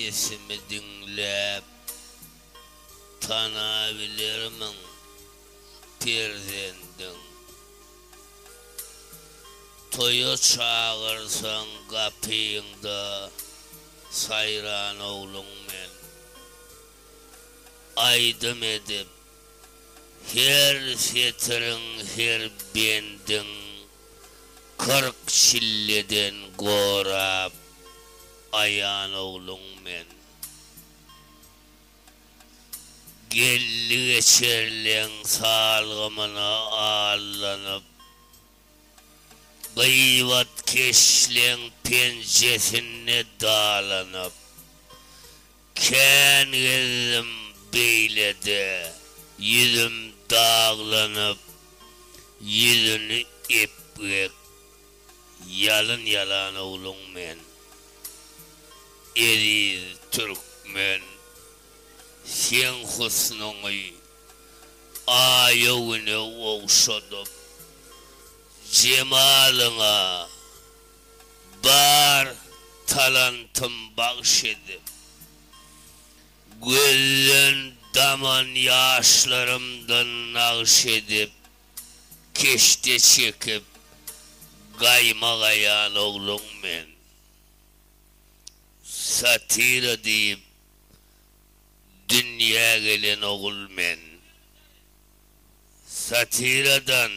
Sesimi diňläp tanabilermiň perzendiň? Toýa çagyrsaň gapyňda saýran ogluň men. Aýdym edip her setiriň her bendiň 40 çilleden gorap aýan ogluň men. Geldi-geçerleň salgymyna allanyp, Gybatkeşleň penjesinde dalanyp, Kän gezdim beýlede, ýüzüm daglanyp, Ýüzüni epgek, ýalyn ýalan ogluň men. Eziz türkmen, seň husnuňy Aýa-Güne ogşadyp, Jemalyňa bar talantym bagş edip, Gözden daman ýaşlarymdan nagş edip, Keşde çekip, gaýma gaýan ogluň men. Satira diýip, dünýä gelen ogul men. Satiradan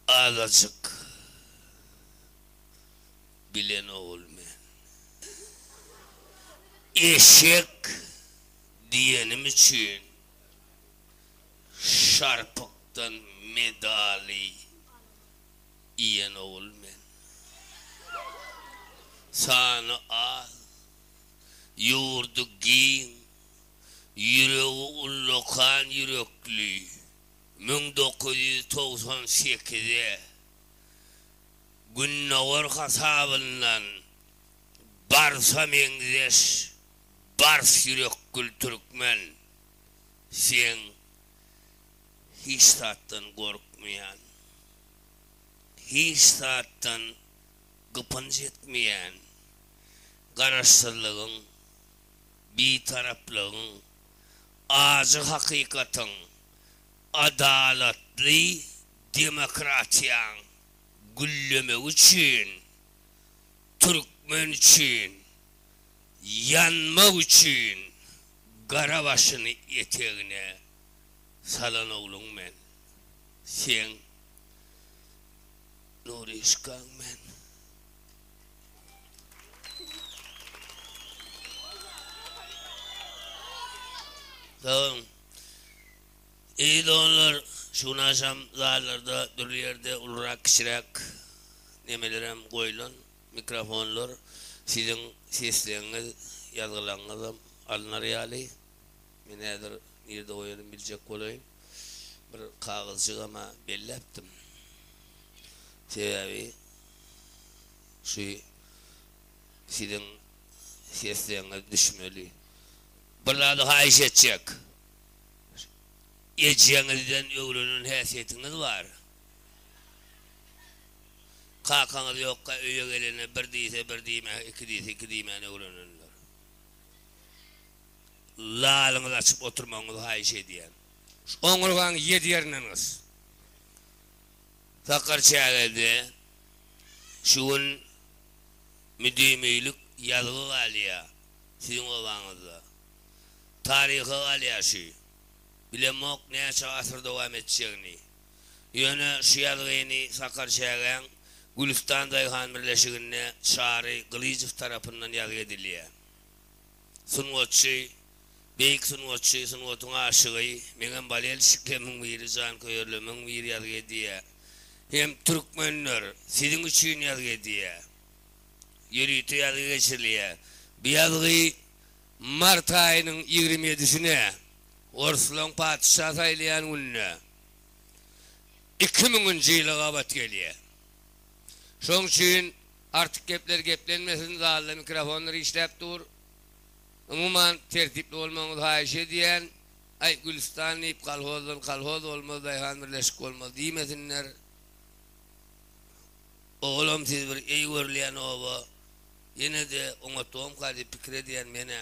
azajyk bilen ogul men. Eşek diýenim üçin şarpykdan medaly iýen ogul men. Sany az, ýurdy giň, ýüregi ullakan ýürekli 1998-e Gündogar hasabyndan barsa meňzeş bars ýürekgül türkmen seň hiç zatdan gorkmaýan, hiç zatdan gypynç etmeýän, Garaşsyzlygyň, Bitaraplygyň, ajy hakykatyň, adalatly demokratiýaň güllemegi üçin, türkmen üçin ýanmak üçin gara başyny etegine salan ogluň men. Seň Nuryşkaň men. Sag boluň. Eziz doganlar, şu gün agşam zallarda dürli ýerde ulurak-kiçiräk nemelerem goýlan, mikrofonlar, siziň sesleriňiz, ýazgylaryňyzam alnar ýaly. Men häzir nirde goýanymy biljek bolaýyn. Bir kagyzjygam-a belläpdim. Sebäbi şu siziň sesleriňiz düşmeli. Bir zady haýyş etjek. Ejeňizden öwrenen häsiýetiňiz bar. Kakaňyz ýokka öýe gelende bir diýse bir diýmän, iki diýse iki diýmän öwrenenler. Lalyňyzy açyp oturmagyňyzy haýyş edýän. Şu oňurgaňy ýedi ýerinden gys. Sakar çägede şu gün müdimilik ýazgy galýa siziň obaňyzda. Taryha galýa şu. Bilemok näçe asyr dowam etjegini. Ýöne şu ýazgyny Sakarçägäň Gülüstan daýhan birleşiginde Çary Gylyjow tarapyndan ýazgy edilýär. Sungatçy, beýik sungatçy, sungatyň aşygy, meňem bolelşiklemiň biri, janköýerlemiň biri ýazgy edýär. Hem türkmenler, siziň üçin ýazgy edýär. Ýörite ýazgy geçirilýär. Bu ýazgy mart aýynyň ýigrimi ýedisine, orslaň patyşa saýlaýan gününe, iki müňünji ýyla gabat gelýär. Şoň üçin Artyk gepler geplenmesin zalda mikrofonlar işläp dur. Umuman tertipli bolmagyňyzy haýyş edýän. Aý Gülüstan diýip kolhozdan kolhoz bolmaz daýhan birleşik bolmaz diýmesinler. Olam siz bir eý görülýän oba. Ýene-de oňatdygymka diýip pikir edýän men-ä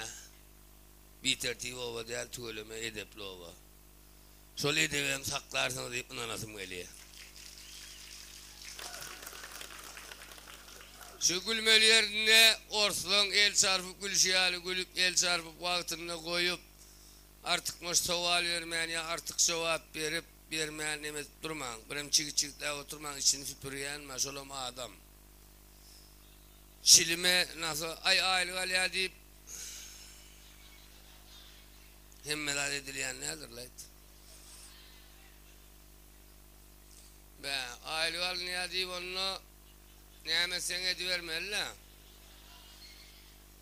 bitertip oba däl, tüweleme edepli oba. Şol edebem saklarsyňyz diýip ynanasym gelýär. Şu gülmeli ýerinde orslaň el çarpyp gülşi ýaly gülüp, el çarpyp wagtynda goýup, artykmaç sowal bermän ýa artyk jogap berip, bermän neme edip durmaň. Birem çigit-çigitläp oturmaň, içini süpürýänmi, şolam adam. Çilime nasa aý aýlyk alýar diýip hemme zat edilýän däldir-laýt. Bä, aýlyk alynýar diýip onda näme etseň edibermeli-dä.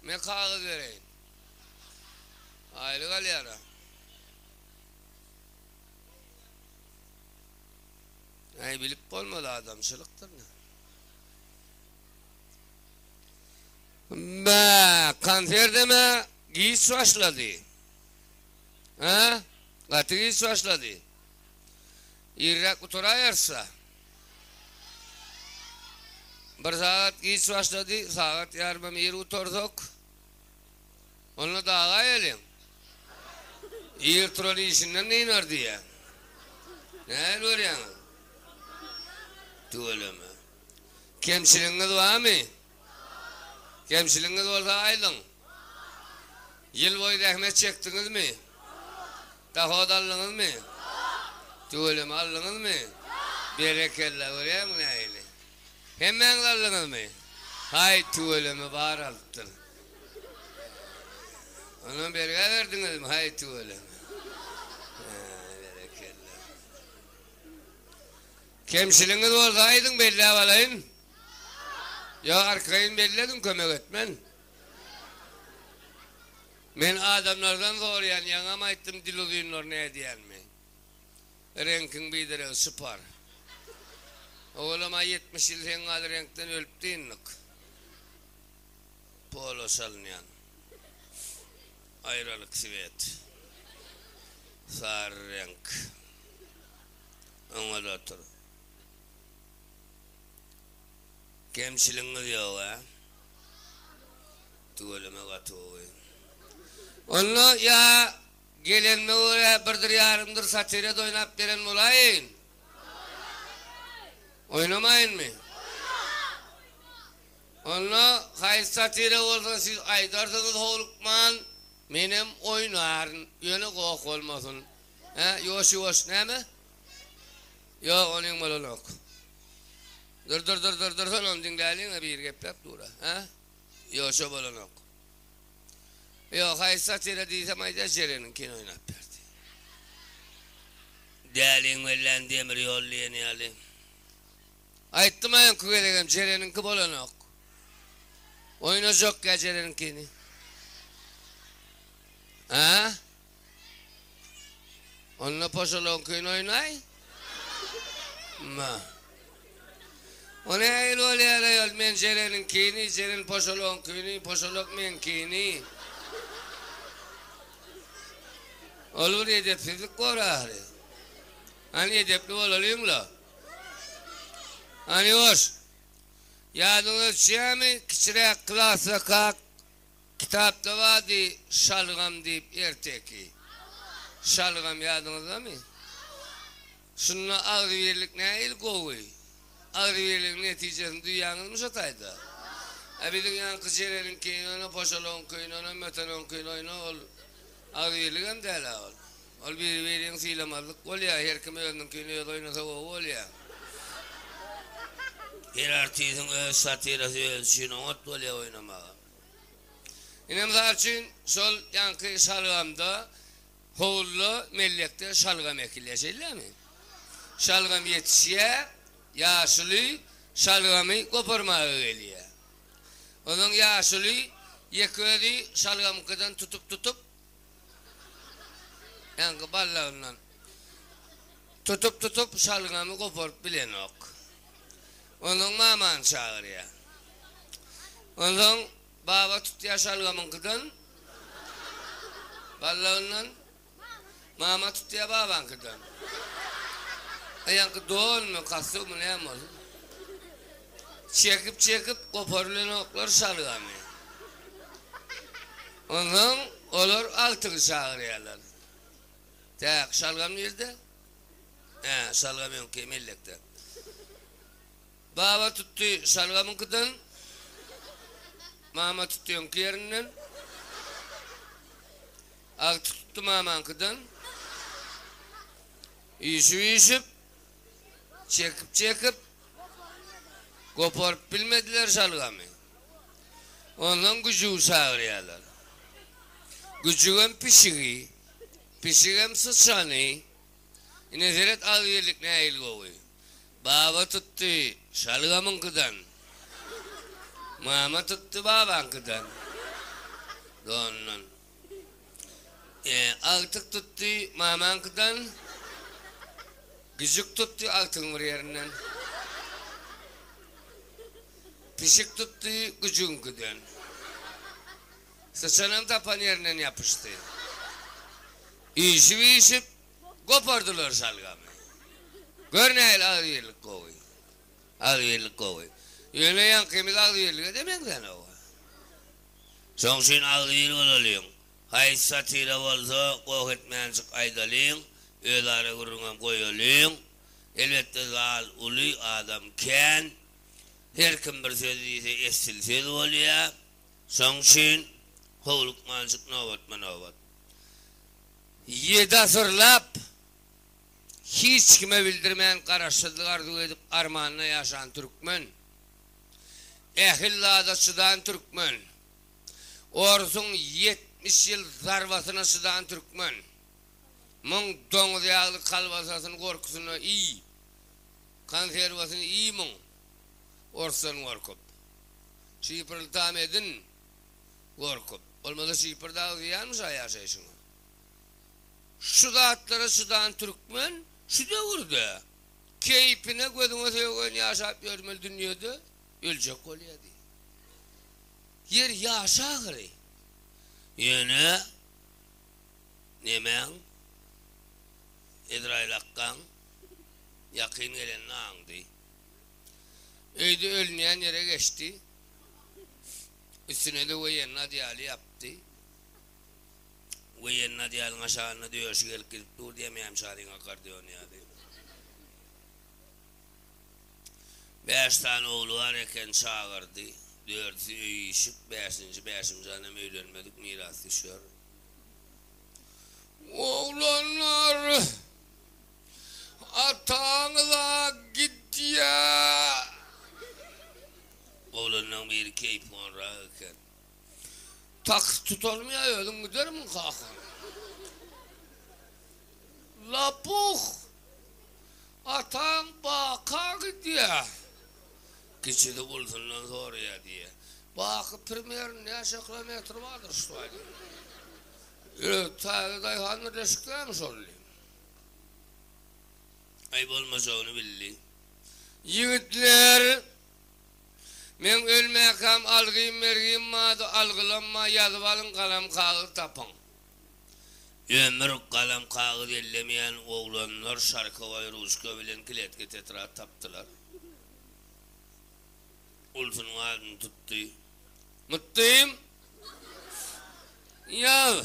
Men kagyz bereýin. Aýlyk alýar-a. Äý bilip bolmaz adamçylykdyr. Bä, konserdem-ä giç başlady. Hä? Gaty giç başlady. Irräk gutaraýarys-a. Bir sagat giç başlady, sagat ýarymam ir gutarsak. Onda daga geliň. Ir turan işinden dynar diýýä. Nähili görýäňiz? Tüweleme. Kemçiligiňiz barmy? Kemçiligiňiz bolsa aýdyň. Ýyl boýy zähmet çekdiňizmi? Dahod aldyňyzmy? Tüweleme aldyňyzmy? Berekella, görýäňmi nähili? Hemmäňiz aldyňyzmy? Haý, tüweleme bar alypdyr. Onam bergä berdiňizmi? Haý, tüweleme. Berekella. Kemçiligiňiz bolsa aýdyň belläp alaýyn. Ýok arkaýyn bellediň kömek etmen. Men adamlardan soraýan ýaňam aýtdym dil uzynlar nädýänmi. Reňkiň bideregi çypar. Owalam-a 70 ýyl seň ýaly reňkden ölüp dyndyk. Pola çalynýan. Aýralyk swet. Sary reňk. Oňat otur. Kemçiligiňiz ýog-a? Tüweleme gaty gowy. Onda ýa gelenime görä birdir ýarymdyr satirede oýnap beren bolaýyn? Oýnamaýynmy? Onda haýsy satira bolsa siz aýdarsyňyz howlukman, menem oýnaryn, ýöne goh bolmasyn. Hä, ýuwaş-ýuwaş näme? Ýok, onyň bolanok. Dur, dur, dur, dur, dur, sen ony diňläliň-ä, biri gepläp dur-a. Hä? Ýok, şo bolanok. Ýok, haýsy satira diýsem aýdýar, Jereniňkini oýnap berdi. Däliň bellän demir ýol diýen ýaly. Aýtdym-a öňki gezegem, Jereniňki bolanok. Oýnajak ýa Jereniňkini. Hä? Onda poşalaňkyny oýnaý. Ma. O nähili bolýar-aý ol, men Jereniňkini, Jeren poşalaňkyny, poşalak meňkini. Ol bir edepsizlik bor ahyry. Hany edepli bolalyň-la. Hany ýuwaş. Ýadyňyza düşýärmi, kiçiräk klasdakak Kitapda bardy Şalgam diýip erteki. Şalgam ýadyňyzdamy? Şunda agzybirlik nähili gowy. Agzybirligiň netijesini duýýaňyzmy şo taýda? A biziň ýaňky Jereniňkini oýna, Poşalagyňkyny oýna, Mötelegiňkini oýna ol agzybirligem däl-ä ol. Ol biri-biriňi sylamazlyk bolýar, her kim özüniňkini özi oýnasa gowy bolýar. Her artistiň öz satirasy özi üçin oňat bolýar oýnamaga. Ine mysal üçin şol ýaňky şalgamda howluda mellekde şalgam ekilýär şeýlemi? Şalgam ýetişýär, ýaşuly şalgamy goparmaga gelýär. Onsoň ýaşuly ýeke özi şalgamyňkydan tutup-tutup Ýaňky ballagyndan tutup-tutup şalgamy goparyp bilenok. Onsoň mamany çagyrýar. Onsoň baba tutýar şalgamyňkydan, ballagyndan, mama tutýar babaňkydan. Ýaňky donmy, kostummy näme bolsun. Çekip-çekip goparylanoklar şalgamy. Onsoň olar agtygy çagyrýarlar. Täk, şalgam nirde? Hä, şalgam öňki mellekde. Baba tutdy şalgamyňkydan, mama tutdy öňki ýerinden. Agtyk tutdy mamaňkydan. Üýşüp-üýşüp, çekip-çekip, goparyp bilmediler şalgamy. Onsoň güjügi çagyrýarlar. Güjügem pişigi, pişigem syçany. Ine seret agzybirlik nähili gowy. Baba tutdy şalgamyňkydan, mama tutdy babaňkydan, donundan. Agtyk tutdy mamaňkydan, güjük tutdy agtygyň bir ýerinden. Pişik tutdy güjügiňkiden. Syçanam tapan ýerinden ýapyşdy. Üýşüp-üýşüp gopardylar şalgamy. Gör nähili agzybirlik gowy. Agzybirlik gowy. Ýöne ýaňkymyz agzybirlige-de meňzänok. Şoň üçin agzybir bolalyň. Haýsy satira bolsa, goh etmänjik aýdalyň, özara gürrüňem goýalyň. Elbetde zal uly, adam kän. Her kim bir söz diýse essil söz bolýa. Şoň üçin howlukmanjyk nobatma-nobat. Ýedi asyrlap hiç kime bildirmän garaşsyzlyk arzuw edip armanda ýaşan türkmen. Ähli zada çydan türkmen. Orsuň 70 ýyl zarbasyna çydan türkmen. Muň doňuz ýagly kolbasasyny gorkusyna iý. Konserwasyny iý muň. Orsdan gorkup. Şifrli tam edin gorkup. Bolmasa şifr dagy zyýanmyş a ýaşaýşyňa. Şu zatlara çydan türkmen şu döwürde keýpine gözüňe sögün ýaşap ýörmeli dünýede öljek bolýa diý. Ýer ýaşa ahyry. Ýöne nemäň Ezraýyl akgaň ýakyn gelenini aňdy. Öýde ölünýän ýere geçdi. Üstüne-de weýenni adýaly ýapdy. Weýenni adýalyň aşagynda döşi gelip gidip dur diýýär, Mämşaryň akkordeony ýaly. Bäş sany ogly bar eken, çagyrdy. Dördüsi öý-işik, bäşinji Bäşimjanam öýlenmedik, mirasdüşer. Oglanlar! Ataňyz-a gidýä! Oglanlaň biri keýpihonrak eken. Taksi tutalmy ýa özüň gidermiň, kaka? Lapuh! Ataň Baka gidýä. Kiçisi ulusyndan soraýa diýýä. Baky primerno näçe kilometr bardyr şu taýdan? Öz täze daýhan birleşikdämi şol diýdim. Aý bolmajagyny bildi. Ýigitler! Meň ölmäkäm algym-bergim bardy, algylamma ýazyp alyň, galam-kagyz tapyň. Ömür galam-kagyz ellemeýän oglanlar şarkowaý ruçka bilen kletke-tetrad tapdylar. Ulusynyň adyny tutdy. Mutdym! Ýaz!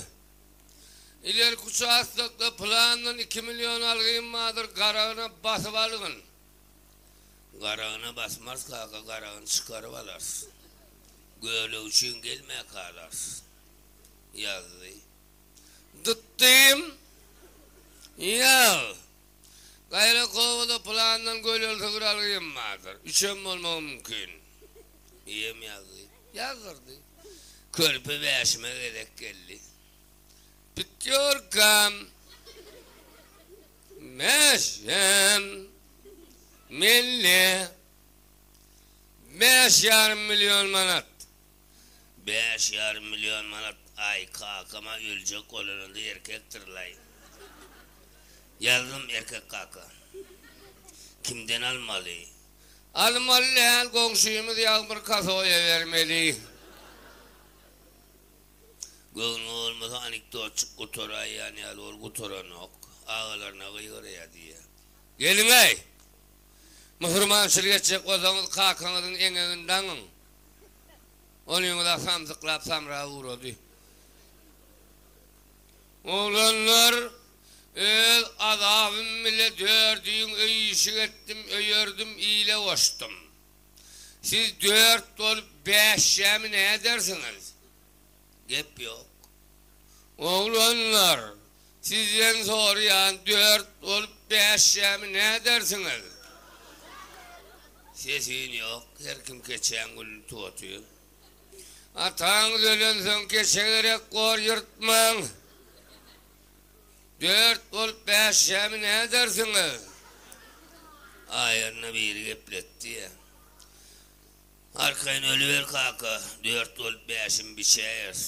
Ilerki uçastokda pylandan iki million algym bardyr, garagyna basyp algyn. Garagyna basmarys kaka, garagyny çykaryp alarys. Göle üçin gelmäkä alarys. Ýazdy. Dytdym. Ýaz. Gaýrakowada pylandan göleli sygyr algym bardyr. Üçem bolmagy mümkin. Diýem ýazdy. Ýazdyrdy. Körpe bäşime gezek geldi. Pütýorkam, Bäşem, Melle, 5,5 million manat. 5,5 million manat, aý, kakam-a öljek bolanynda erkekdir-laý. Ýazdym, erkek kaka. Kimden almaly? Almaly däl, goňşymyz Ýagmyr kasoýa bermeli. Göwnüňe bolmasa anekdotjyk gutaraýýan ýaly ol gutaranok. Agalaryna gygyrýar diýýär. Geliň-äý! Musurmançylyk etjek bolsaňyz kakaňyzyň eňegini daňyň. Onyňyza samsyklap samrap ugrady. Oglanlar, öz azabym bile dördüň öý-işik etdim, öýerdim, ile goşdum. Siz dört bolup bäşjämi nädersiňiz? Gep ýok. Oglanlar, sizden soraýan dört bolup bäşjämi nädersiňiz? Ses-üýn ýok, her kim keçäň gülüni tutup otyr. Ataňyz ölensoň keçe gerek gor ýyrtmaň. Dört bolup bäşjämi nädersiňiz? Aýaryna biri gepletdi. Arkaýyn ölüber kaka, dört bolup bäşimi biçäýeris.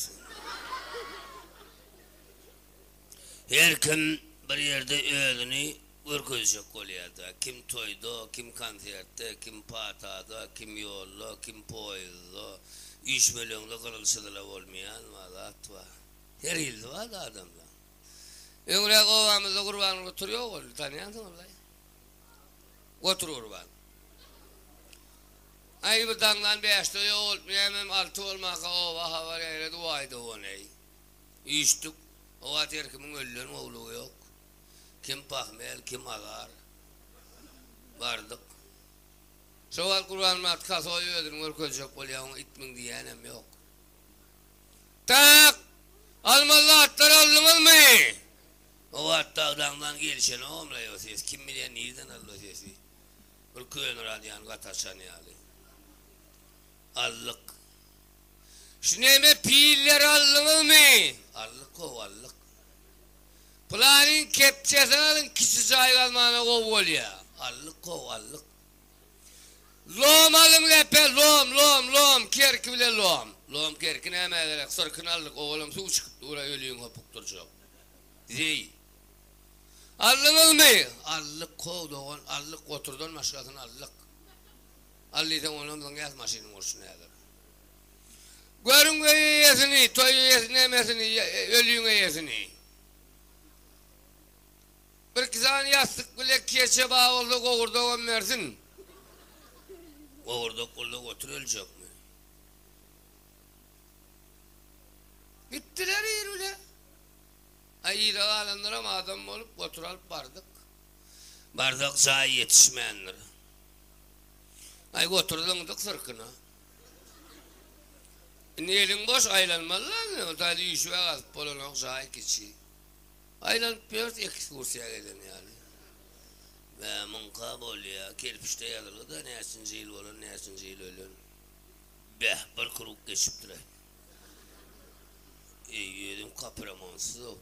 Her kim bir ýerde özüni görkezjek bolýar-da. Kim toýda, kim konsertde, kim patada, kim ýolda, kim poýezda. Üýşmeleňde gyryl-çyzyla bolmaýan bar, zat bar. Her hilisi bar-da adamlaň. Öňräk obamyzda Gurban Gotur ýok boldy, tanýansyňyz-laý. Gotur Gurban. Aý bir daňdan bäşde ýok bolup, nämem alty bolmanka oba habar ýaýrady, waý-da o-neý. Üýşdük. O wagt her kimiň ölden gowlugy ýok. Kim pahmel, kim azar. Bardyk. Şo wagt Gurbanmyrat kasoý özüni görkezjek bolýar, oňa itmiň diýýänem ýok. Tak! Almaly zatlary aldyňyzmy? O wagt dagdaňdan gelşenogam-laý o ses. Kim bilýär nirden aldy o sesi. Bir köne radiony gaty açan ýaly. Aldyk. Şu neme pilleri aldyňyzmy? Aldyk how aldyk. Pylanyň kepjesini alyň kiçi jaý gazmana gowy bolýa. Aldyk how aldyk. Lom alyň lepe lom lom lom kerki bile lom. Lom kerki nämä gerek syrkyn aldyk owalam suw çykyp dura öliňi hopukdyrjak. Zeý. Aldyňyzmy? Aldyk how dogan aldyk goturdan başgasyny aldyk. Al diýseň onam zyňýas maşynyň urşuny häzir. Görüň öý eýesini, toý eýesini nemesini, öliň eýesini. Birki sany ýassyk bile keçe bar bolsa gowurdagam bersin. Gowurdak bolsa otur öljekmi? Gitdiler ir bile. Aý yza galanlaram adam bolup gotur alyp bardyk. Barsak jaý ýetişmändir. Aý gotur zyňdyk syrkyna. Indi eliň boş aýlanmaly-da indi. Ol taýda üýşüp-ä gazyp bolanok, jaý kiçi. Aýlanyp ýörüs ekskursiýa gelen ýaly. Bä, muňka bolýa. Kerpiçde ýazylgy-da näçinji ýyl bolan, näçinji ýyl ölen. Beh, bir krug geçipdir-aý. Eý, özüň kapramonsyz-ow.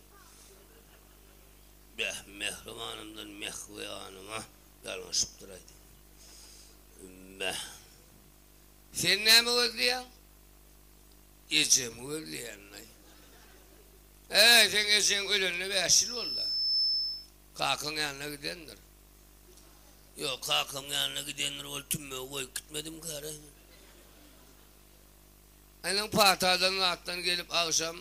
Beh, mähribanymdan mährianyma ýalňyşypdyr-aý. Beh. Sen näme gözleýäň? Ejemi gözleýän-aý. Äý, seň ejeň ölenine bäş ýyl boldy-a. Kakaň ýanyna gidendir. Ýok, kakamyň ýanyna gidendir, ol tümmegi goýup gitmedimkä-raý. Aýlaň patadan zatdan gelip agşam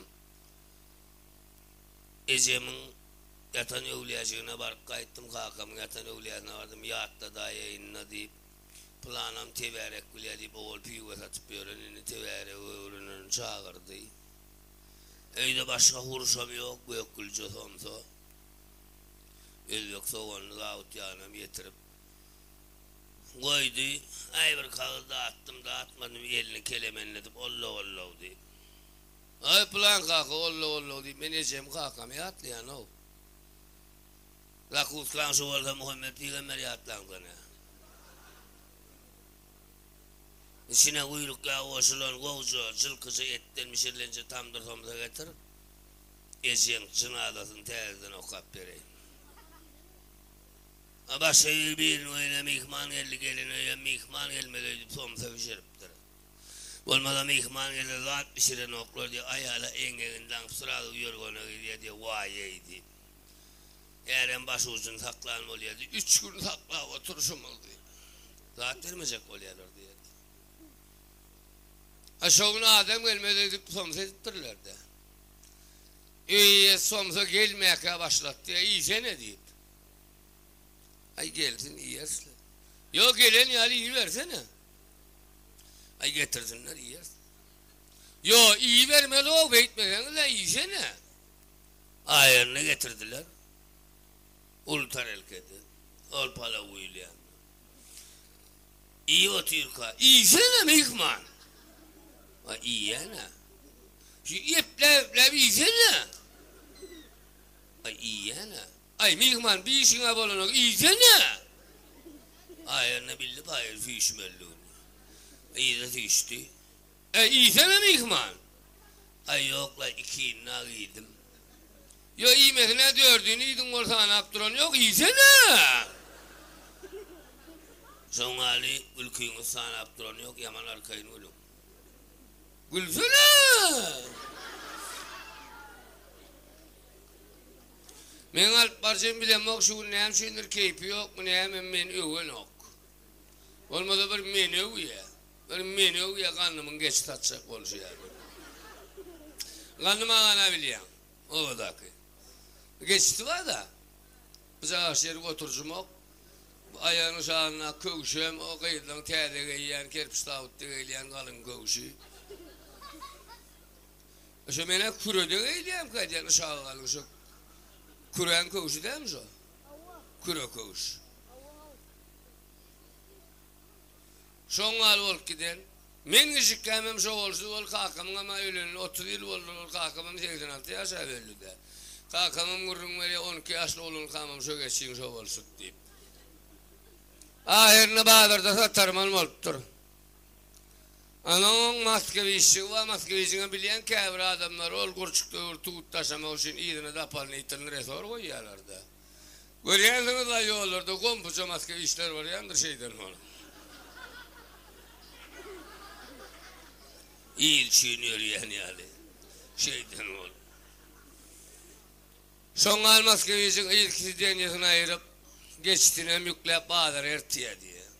ejemiň ýatan öwlüýäjigine baryp gaýtdym, kakamyň ýatan öwlüýäsine bardym, ýatladaýaýyn-da diýip, pylanam tebärek bilýär diýip, owal piwo satyp ýören, indi tebäregi öwreneni çagyrdy. Öýde başga hurşam ýok, gök gülje somsa, özbek soganyny zawut ýanam ýetirip goýdy. Aý, bir kagyz datdym, datmadym, elini kelemenledip olla-ollaw diýip. Aý, pylan kaka, olla-ollaw diýip, men ejemi, kakamy ýatlaýan-ow. Zakuskaň şu bolsa Muhammet pygamber ýatlaňda nä? Içine guýruk ýagy goşulan gowja, jylkyja etden bişirilenje tamdyr somsa getir. Ejeň jynazasyny täzeden okap bereýin. A başga ýeri biriniň öýüne myhman geldi, gelen öýe myhman gelmez öýdüp somsa bişiripdir. Bolmasa myhman gelse zat bişirenoklar diýip, aýala eňegini daňyp srazu ýorgana girýär diýip, waý-eý diýip. Ärem başujuny saklan bolýar diýip, üç gün saklap oturyşymyz diýip. Zat bermejek bolýarlar diýerdi. A şo gün adam gelmez öýdüp somsa edipdirler-dä. Öý eýesi somsa gelmäkä başlatdy, iýsene diýip. Aý gelsin iýeris-le. Ýo, gelen ýaly iýibersene. Aý, getirsinler, iýeris. Ýo, iýibermeli-ow, beýtmeseňiz-ä, iýsene. Aýryny getirdiler. Uly tarelkede. Ol palaw guýulýan. Iýip otyrka, Iýsene, myhman! A, iýýän-ä. Şu epläp-epläp iýsene! A, iýýän-ä. Aý, myhman, bir işiň-ä bolanok, iýsene! Aýryny bildi paýyr süýşmelidigini. Yza süýşdi. Äý, iýsene, myhman! Aý, ýok-la, ikini-ä iýdim. Ýo, iýmesine dördüni iýdiň bolsa sanap duran ýok, iýsene! Şoň ýaly gülkiňizi sanap duran ýok, ýaman arkaýyn gülüň. Gülsene! Meň alyp barjagym bilemok, şu gün näme üçindir keýpi ýokmy näme meni öwenok. Bolmasa bir meni öwýä. Bir meni öwýä gandymyň geçi satjak bolşy ýaly. Gandym agany-a bilýäň, obadaky. Geçisi bar-da. Bujagaş ýerik oturjymok. Bu aýagynyň şalyndaky köwşem o gyzlaň täze geýýän kerpiç zawodda geýilýän galyň köwşi. Şo men-ä kürede geýilýämkä diýýän yşagy galyň şo küräň köwşi dälmi şo? Küre köwüş. Şoň ýaly bolup giden. Men kiçikkämem şo bolşy ol kakamyňam-a ölenine 30 ýyl boldy, ol kakamam 86 ýaşap öldi-dä. Kakamam gürrüň berýär, 12 ýaşly oglankamam şo geçiň şo bolşudy diýip. Ahyrynda bazarda satarman bolupdyr. Onuň moskwiçjigi bar, moskwiçiňem bilýän käbir adamlar ol gurçuk döwür tut daşamak üçin yzyna dapalnitilny resor goýýarlar-da. Görýänsiňiz-la ýollarda gompuja moskwiçler barýandyr şeýden ol. Il üçin ýörýän ýaly şeýden ol. Şoňňal moskwiçiň yzky sidenýesini aýryp, geçisinem ýükläp bazara eltýär diýýär.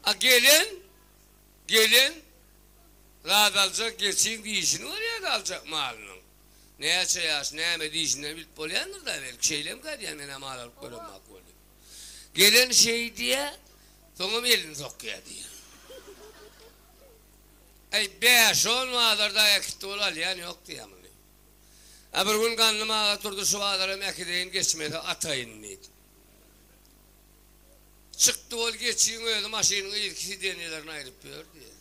A gelen, gelen zat aljak geçiň dişini görýär-de aljak malynyň. Näçe ýaş, näme dişinden bilip bolýandyr-da belki, şeýlemkä diýýän men-ä mal alyp göremok weli. Gelen şeý diýýär, soňam elini sokýar diýýär. Äý, bäş-on bazarda äkitdi ol alýan ýok diýýär muny. A bir gün Gandym aga turdy şu bazaram äkideýin geçmese ataýyn diýdi. Çykdy ol geçiň özi maşynyň yzky sidenýelerini aýryp ýör diýýär.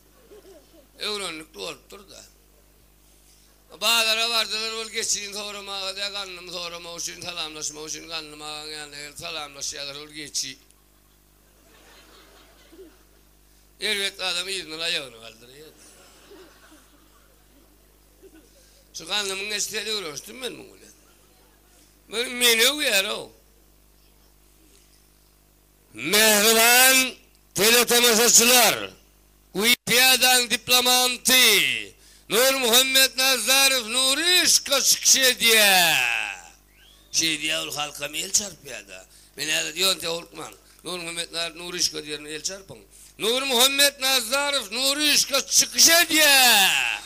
Öwrenlikli bolupdyr-da. Bazara bardylar ol geçini soramaga dä Gandymy soramak üçin salamlaşmak üçin Gandym agaň ýanyna gelip salamlaşýarlar ol geçi erbet adam yzyndan aýagyny galdyrýar. Şu Gandymyň geçisi öwrenişdim men muň bilen. Meni öwýär-ow. Mähriban teletomaşaçylar! Wikipedia-nyň diplomanty Nurmuhammet Nazarow Nury yşka çykyş edýär. Şeýdýär ol halkam el çarpýar-da. Men häzir ýonte howlukmaň. Nurmuhammet Nazarow Nury yşka diýerine el çarpyň. Nurmuhammet Nazarow Nury yşka çykyş edýär.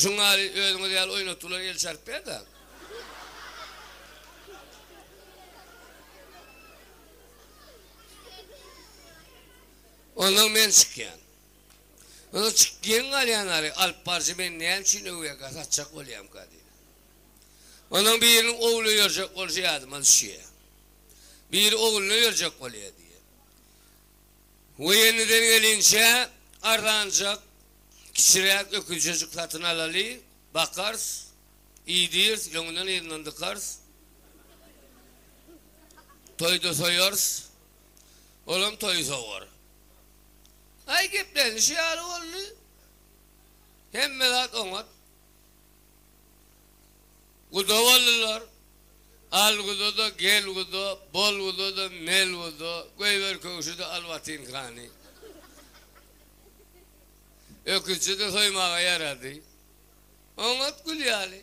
Şuň ýaly özüňiz ýaly oýnatgylar el çarpýar-da. Ondan men çykýan. Ondan çyk geň galýan ary alyp baryjy meni näme üçin öwýärkä satjak bolýamka diýip. Ondan biriniň ogly öýerjek bolşy ýadyma düşýär. Biri ogluny öýerjek bolýar diýýär. Woýennydan gelinçä arzanjak kiçiräk öküzjejik satyn alaly, bakarys. Iýdiris, öňünden yzyndan dykarys. Toýda soýarys. Olam toýy sowar. Aý geplenişi ýaly boldy. Hemme zat oňat. Guda boldular. Al guda-da, gel guda, bol guda-da, mel guda, goýber köwşi-de, al botinkany. Öküzçe-de soýmaga ýarady. Oňat gül ýaly.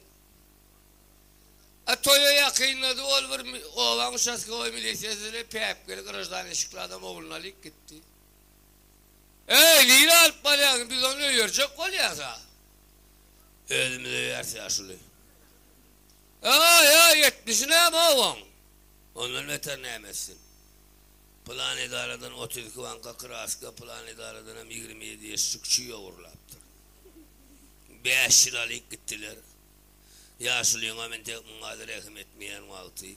A toýa ýakynlady, ol bir obaň uçastkowoý milisiýasy bile päpgeli graždan eşikli adam ogluny alyp gitdi. Eý, nirä alyp barýaň, biz ony öýerjek bolýas-a. Özümiz öýeris ýaşuly. Aý-aý, etmişi näme owaň? Ondan beter näme etsin? Pylan edaradan 32 banka kraska, pylan edaradanam 27 ýeşşik çüý ogurlapdyr. Bäş ýyl alyp gitdiler. Ýaşulyňam entek muňa-da rehim etmeýän wagty.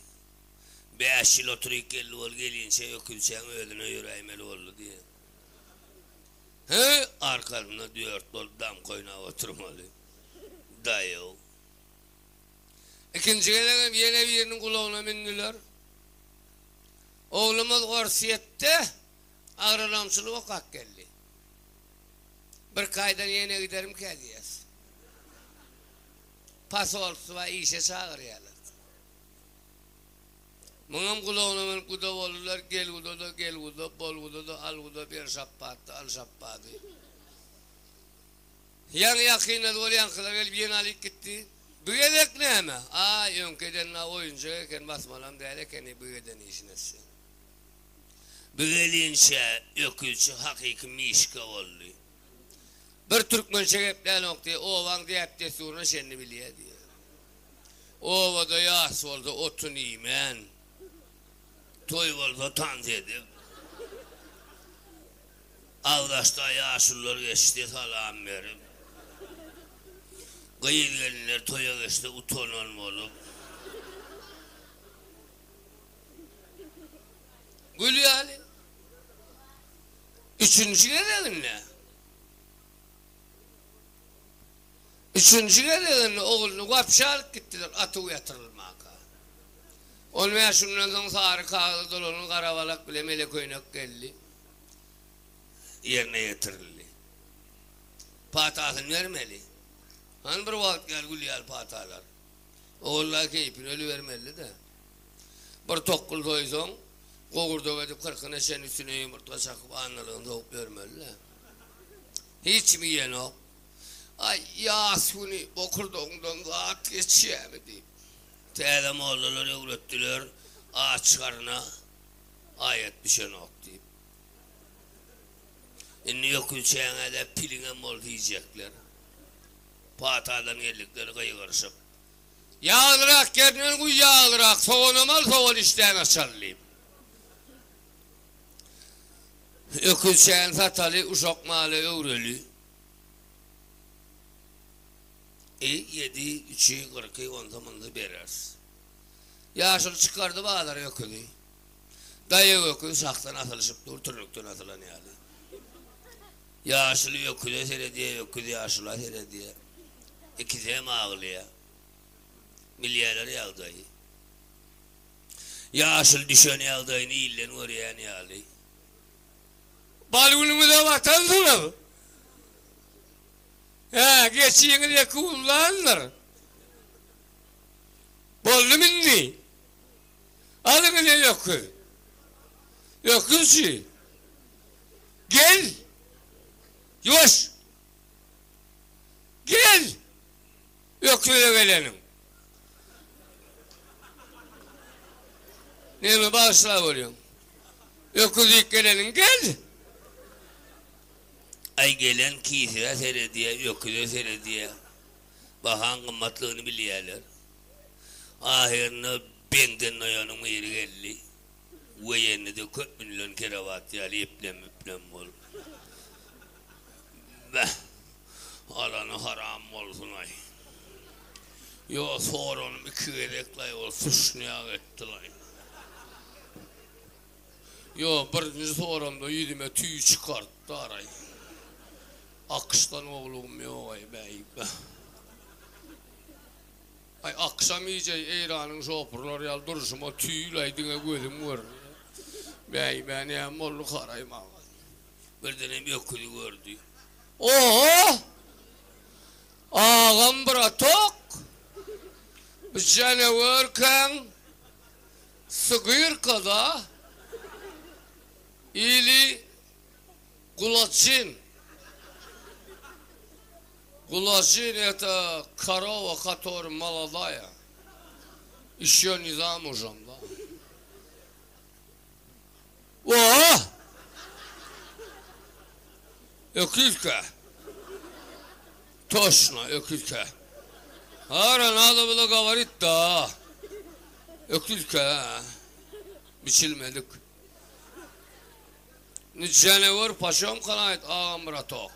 Bäş ýyl oturyp geldi ol gelinçä öküzçäň özüne ýöräýmeli boldy diýýär. He, arkasynda dört bolup damka oýnap oturmaly. Daýaw. Ikinji gezegem ýene biriniň gulagyna mündüler. Oglumyz Orsýetde agronomçylyk okap geldi. Birki aýdan ýene giderimkä diýýäs. Posolstwa işe çagyrýarlar. Muňam gulagyna münüp guda boldular, gel guda-da, gel guda, bol guda-da, al guda, ber şapbatdy, al şapbady. Ýaňy ýakynda ol ýaňkylar gelip ýene alyp gitdi. Bu gezek näme? Aý, öňki eden-ä oýunjak eken, basmalam däl ekeni bu eden işini etse. Bu gelinçä öküzçi hakyky mişka boldy. Bir türkmençe geplänok diýýär, obaň däp-dessuryna çenli bilýär diýýär. Obada ýas bolsa otun iýmän, toý bolsa tans edip, agdaşda ýaşulular geçse salam berip, gyz-gelinler toýa geçse utanan bolup, gül ýaly. Üçünji gezeginde Üçünji gezeginde ogluny wapşe alyp gitdiler atuw ýatyrylmaka. On bäş günden soň sary kagyza dolanan gara balak bile mele köýnek geldi. Ýerine ýetirildi. Patasyny bermeli. Hany bir wagt ýaly gül ýaly patalar. Ogulla keýpine ölübermeli-dä. Bir tokgul soýsaň, gowurdak edip kyrkyna çenli üstüne ýumurtga çakyp annalygyny sowup ýörmeli-dä. Hiç kim iýenok. Aý, ýas güni bokurdagyňdan zat geçýärmi diýip. Täze mollalar öwretdiler, aç garna aýat düşenok diýip. Indi ökünçäňe-de piliňem bolsa iýjekler. Patadan geldikleri gygyryşyp. Ýaglyrak ýerinden guý ýaglyrak, soganam al, sogan işdäňi açaly diýip. Öküzçäni sataly, uşak mala öwreli. I, ýedi, üçi, kyrky, onsa-munsa bereris. Ýaşuly çykardy bazara öküzi. Daýaw öküz şahdan asylyşyp dur, turnukdan asylan ýaly. Ýaşuly öküze seredýär, öküz ýaşula seredýär. Ikisi hem aglaýar. Bilýärler ýagdaýy. Ýaşuly düşen ýagdaýyny ilden görýän ýaly. Bal günüňize batansyňyz. Hä, geçiňiz ýeke ullandyr. Boldumy indi? Alyň ine öküz. Öküzçi. Gel! Ýuwaş! Gel! Öküze geleniň. Näme bagyşla bolýaň? Öküz diýip geleniň gel! Aý gelen kisä seredýä, öküze seredýä. Bahaň gymmatlygyny bilýäler. Ahyrynda beňden noýanyň biri geldi. Weýenli-de köp münülen kerewat ýaly eplem-üplem bolup. Beh, alany haram bolsun-aý. Ýo, soranym iki gezek-laý ol suşnýak etdi-laý. Ýo, birinji soramda ýüzüme tüý çykartdy-araý. Akyşdan gowlugym ýog-aý, bäý, beh. Aý akşam iýjeý Eýranyň şopurlary ýaly durşuma tüýlaý diňe gözüm görünýär. Bäý-bä näme boldy haraý maňa. Birdenem öküzi gördi. Oho! Agam bratok! Bu janawerkäň sygyrka-da ili gulajyn. Gulajyn eta korowa katory molodaya işýo ne zamužom da. Oho! Öküzkä. Toşna öküzkä. Ara nada bylo govorit da. Öküzkä. Biçilmedik. Indi janawer paşam kalaýt agam bratok.